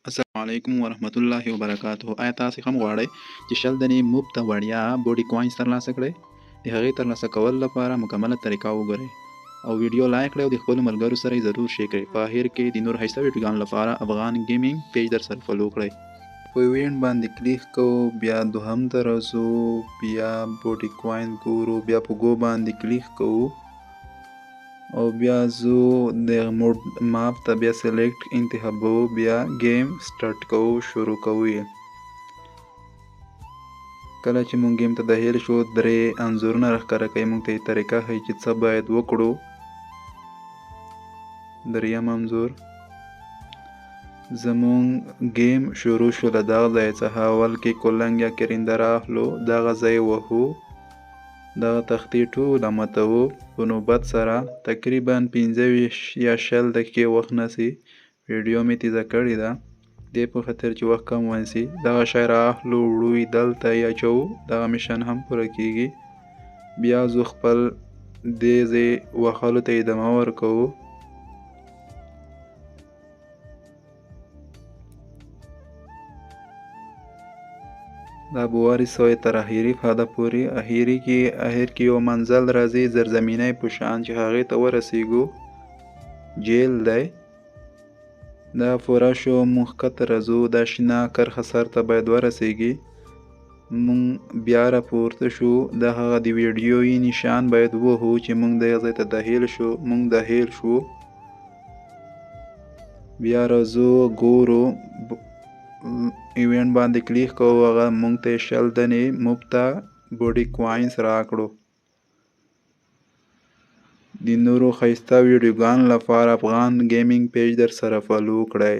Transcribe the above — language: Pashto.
السلام علیکم ورحمت الله وبرکاته. آیا تاسو هم غواړئ چې 20 دنې مفته وړیا بوډي کوینز ترلاسه کړئ؟ د هغې ترلاسه کولو لپاره مکمله طریقه وګورئ او ویډیو لایک کړئ او د خپلو ملګرو سره یې ضرور شیر کړئ. په اخر کې د نور ښایسته ویډیوګانو لپاره افغان ګیمینګ پیج در سره فالو کړئ. په ایونټ باندې کلیک کوو، بیا دوهم ته راځو، بیا بوډي کوین ګورو، بیا په ګو باندې کلیک کوو او بیا ځو د موډ ماپ ته، بیا سلیکټ انتخابوو، بیا ګیم سټارټ کوو، شروع کوو یې. کله چې مونږ ګیم ته داخل شو، درې انځورونه راښکاره کوي، مونږ ته یې طریقه ښیي چې څه باید وکړو. دریم انځور، زمونږ ګیم شروع شو له دغه ځای څخه. اول کې کلنګ یا کرنده راخلو، دغه ځای وهو، دغه تختې ټوله ماتوو په نوبت سره، تقریبا 25 یا 20 دقیقې وخت نیسي. ویډیو مې تیزه کړې ده دې په خاطر چې وخت کم ونیسي. دغه شی رااخلو، وړو یې، دلته یې اچوو، دغه میشن هم پوره کیږي. بیا ځو خپل دې ځای وهلو ته ادامه ورکوو. دا به ورسوي تر اخري پاده پورې. اخري کې اخر کې یو منزل راځي، زرزمینۍ په شان، چې هغې ته ورسیږو، جیل دی. دا پوره شو، موږ ښکته راځو، دا شنه کرښه سر ته باید ورسیږي. موږ بیا راپورته شو، دا هغه د ویډیويي نشان باید ووهو چې موږ دغه ځای ته داخل شو. موږ داخل شو، بیا راځو ګورو، ایونټ باندې کلیک کوو، هغه موږ ته 20 دنې مفته بوډي کوینز راکړو. د نورو ښایسته ویډیوګانو لپاره افغان ګیمینګ پیج در سره فالو کړئ.